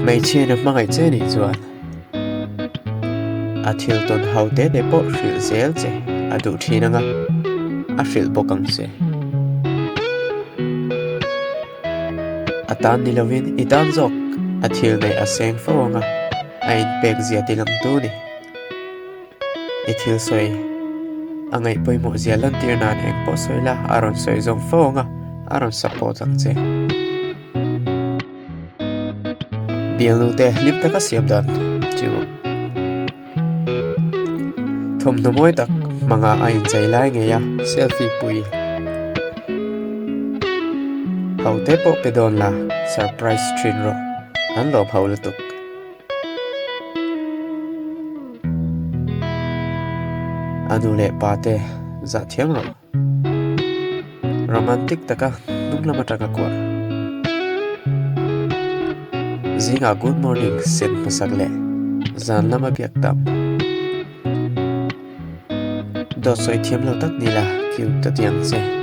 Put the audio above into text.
Hmeichhiain a hmangaih che nih chuan a thil tawn ho te te pawh hrilh zel che a duh thin anga a hrilh bawk ang che. A tan ni lovin i tan zawk a thil neih a seng fo anga a inpek zia ti lang tu ni. I thil sawi a ngaih pawimawh zia lantir nan eng pawh sawi la a rawn sawi zawng fo anga a rawn support ang che. Bialnu te hlim taka siam dan chu thawmhnaw mawi tak hmanga a inchei lai ngei a selfie pui ho te pawh pe dawn la surprise thin rawh an lawm ho lutuk. A nu leh pa te zah thiam rawh. Romantic taka hnung lam atanga kuah. Zingah good morning sen hmasak leh zan lama biak tam. Dawt sawi thiam lo tak ni la cute ta ti ang che.